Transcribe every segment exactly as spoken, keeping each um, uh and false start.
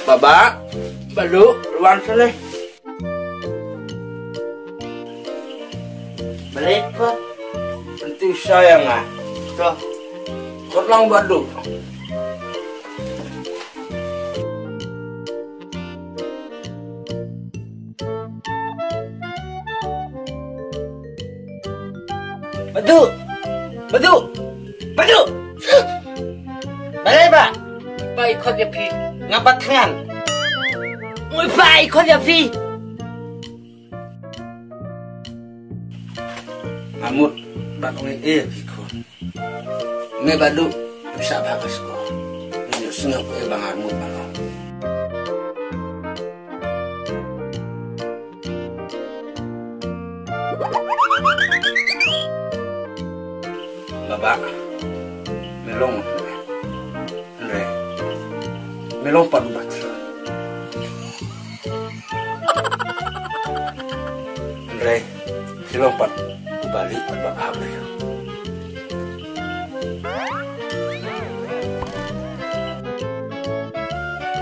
Baba, Balu, ruan sini. Balik ko. Nanti usah ya nga. Ko. Kau lang Balu. Badu! Badu! Badu! Balei ba? Ba i khot ïa phi. Nga bat thngan. Ui ba i khot ïa phi. Nga mut ban ong ïa phi khun. Me Badu, pisa ba ka sko. Ngi sngap e ba nga mut ba nga. Baba, me long, re, me long pat bat. Hynrei phi long pat u Bali, pat ba hap ri.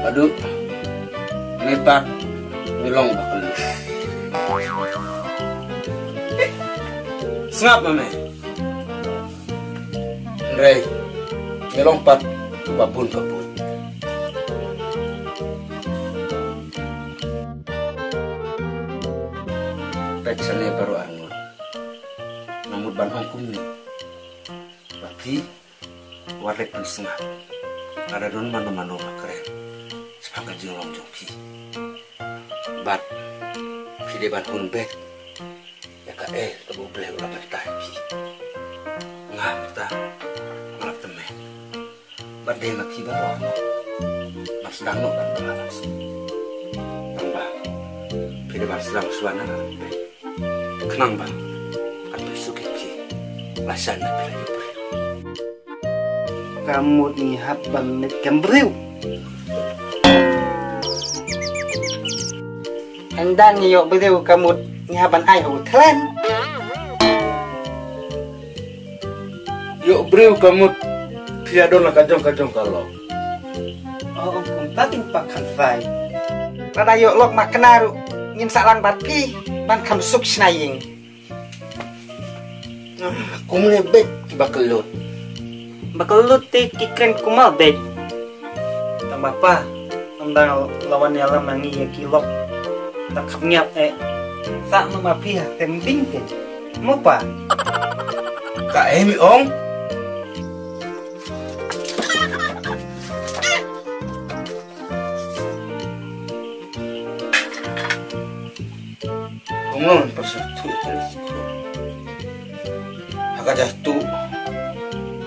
Badu, me pat me long ba kyllut. Sngap ma me. Hynrei me long pat ba bun ba bun. Peit shane baroh arngut. Nga mut ban ong kumne. Ba phi wat leh pynsngap. Lada don mano mano ba kren shaphang ka jinglong jong phi, bad phi dei ban hun beit ïa kaei kaba U Blei u la pynta ïa phi. Nga mynta nga la tymmen. Bad dei ma phi baroh arngut ban sdang noh ban pyllait ban suk. Tang ba phi dei ban sdang shuwa na ka lynti, khnang ba kan pynsuk ïa phi lashai na phi la ïoh briew. Ka mut ngi hap ban leit kem briew. Ynda ngi ïoh briew ka mut ngi hap ban ai ha u thlen. Ïoh briew ka mut phi ïa don la ka jong ka jong ka lok. O ong kumta, Tynrong Kynthai. Lada ïoh lok ma kane ruh ngin sah lang bad phi ban kham suk shna ïing. Ah, kumne beit kiba kyllut. Ba kyllut te ki kren kumne beit. Tang ba pa, ynda la wan ïalam ma ngi ïa ki lok, ta kham ngiap eh. Sah noh ma phi ha sem ding te. Mo pa. Kaei me ong? Ong long pa sa tu. Ha ka ja tu.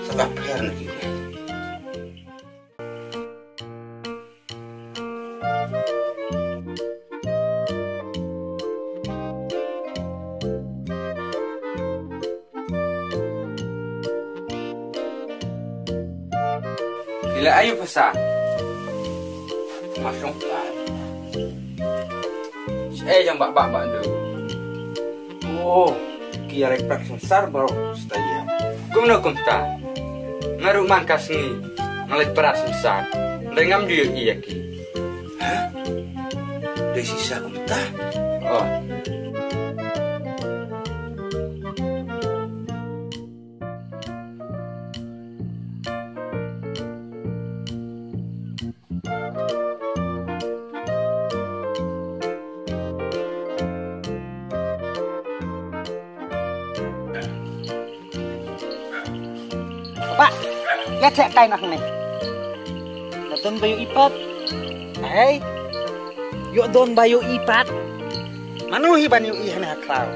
Sa ka pher na ki. Ki la ayu pasa. Ma shong ka. Shaei jong ba ba ba ndu. Oh, ki ïa leit prat synsar baroh sha ïing. Kumno kumta? Nga ruh man ka sngi nga leit prat synsar. Hynrei ngam ju ïohi ïa ki. Hah? Dei shisha kumta? Oh. Papa, ïa theh kai na hangne. La don ba ïohi pat. Hei. Ïoh don ba ïohi pat. Mano hi ban ïohi hangne ha khlaw.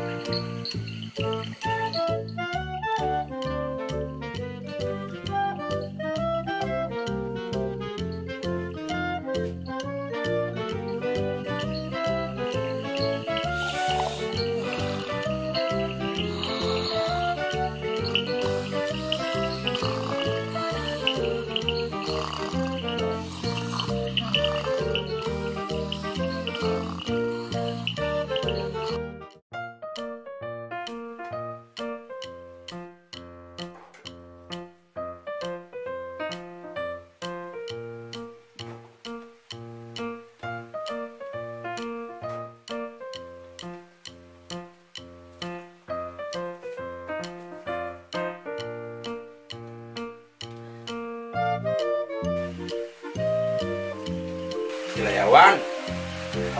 La ïa wan.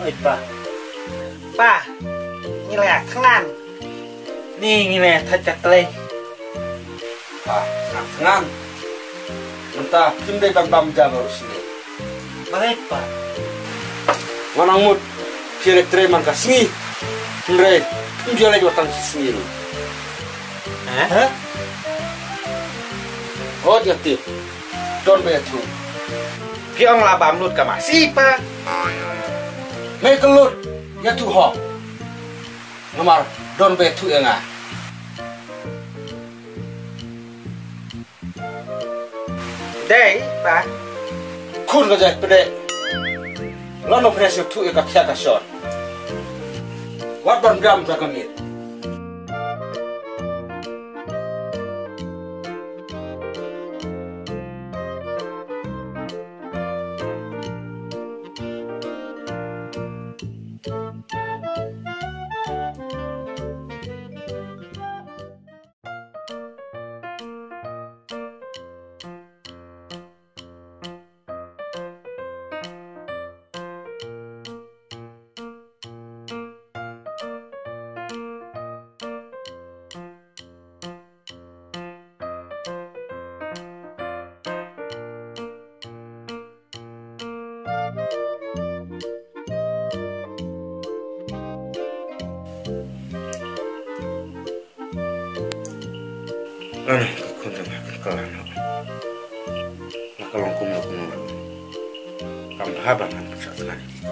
Oi pa. Pa. Ngi la ïa thngan. Ni ngi la ïa thait ka tlei. Pa, nga thngan. Mynta phim dei ban bam ja baroh shi. Balei pa? Nga nang mut phi leit trei man ka sngi. Hynrei phim ju leit wat tang shi sngi ruh. Hah? Hot nga tip. Don ba ïathuh. Phi ong la bam lut ka masi pa. Me ka lut ïathuh ho. Namar don ba ïathuh ïa nga. Dei pa. Khun ka jait pede. Lano pres ïathuh ïa ka khia ka shon. Wat ban gam ka ka miet. Lano ka khun jong nga kan kylla noh. La ka long kumno kumno ruh, kam bha ban ngan pynshah tngan ïa ki.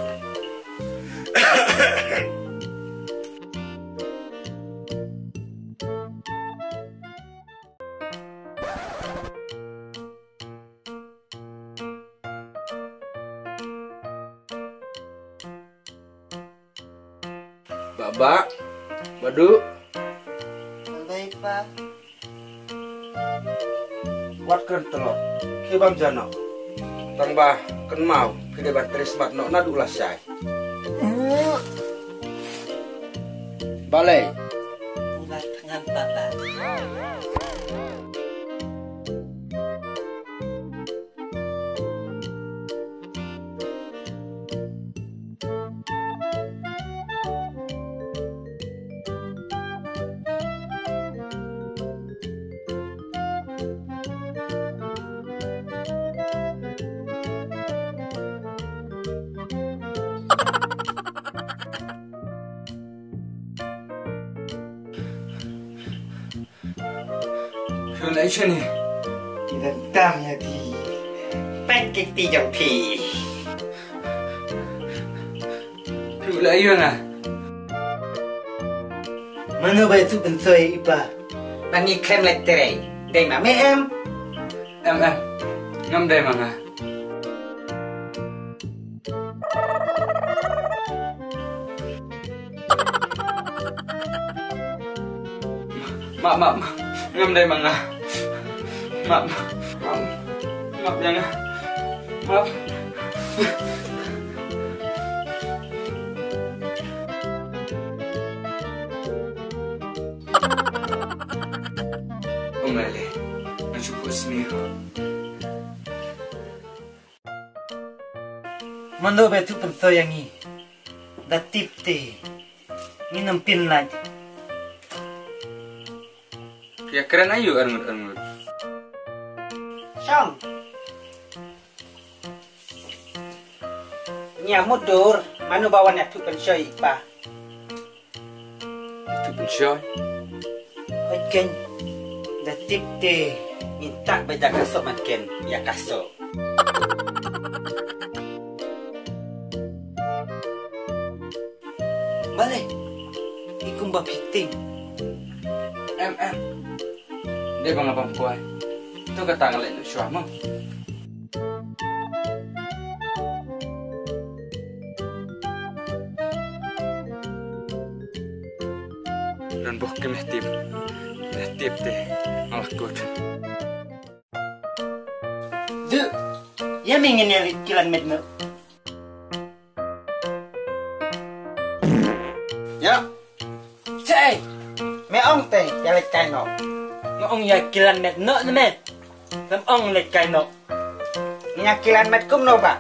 Baba, Badu. Balei pa? Wat kren tlot, ki bam ja noh. Tang ba kynmaw, ki dei ban trei smat noh naduh lashai. Balei? Ulat ngan pata. Phi leh shane. Ki dang tam ïa phi. Pek ki kti jong phi. Phi leh ïa nga. Mano ba ïathuh pynsoi ïa i pa? Ba ngi khlem leit trei. Dei ma me em? Em em. Ngam dei ma nga. Map, map, map. Ngam dei ma nga. Map, map. Map, map ïa nga. Map. Ym lei lei. Nga shu put sniew. Mano ba ïathuh pynsoi ïa ngi? Da tip te ngin ym pyn lait. Phi ïa kren aïu arngut arngut? Shong. Ngi ïa mutdur, mano ba wan ïathuh pynsoi ïa i pa? Ïathuh pynsoi. Hooid keiñ, da tip te ngin tah beit da ka soh, man ken ïa ka soh. Balei? I kumba phi tieng. Em em. Dei ba nga bam kwai. To kata nga leit noh shuwa mo. Don bok ki meh tip. Meh tip te nga la kut. Du, ïa me ngin ïa leit kilan met noh. Ïa. Chei. Me ong te ïa leit kai noh. Me ong ïa kilan met noh ne me. Lem ong leit kai noh. Ngin ïa kilan met kumno ba?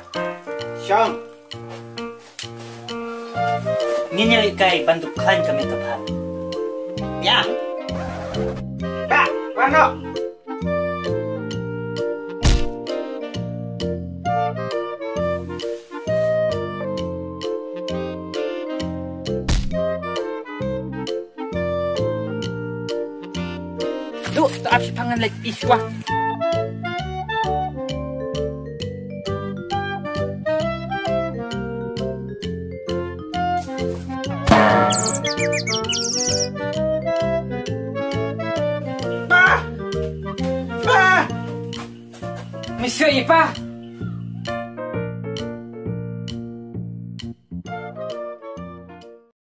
Shong. Ngin ïa lehkai ban dup khlaiñ ka met ka phad. Ïa. Ba, ba no. Duh, to ap shi pang ngan leit ïa shuwa. Pa! Pa! Me shu ïa pa!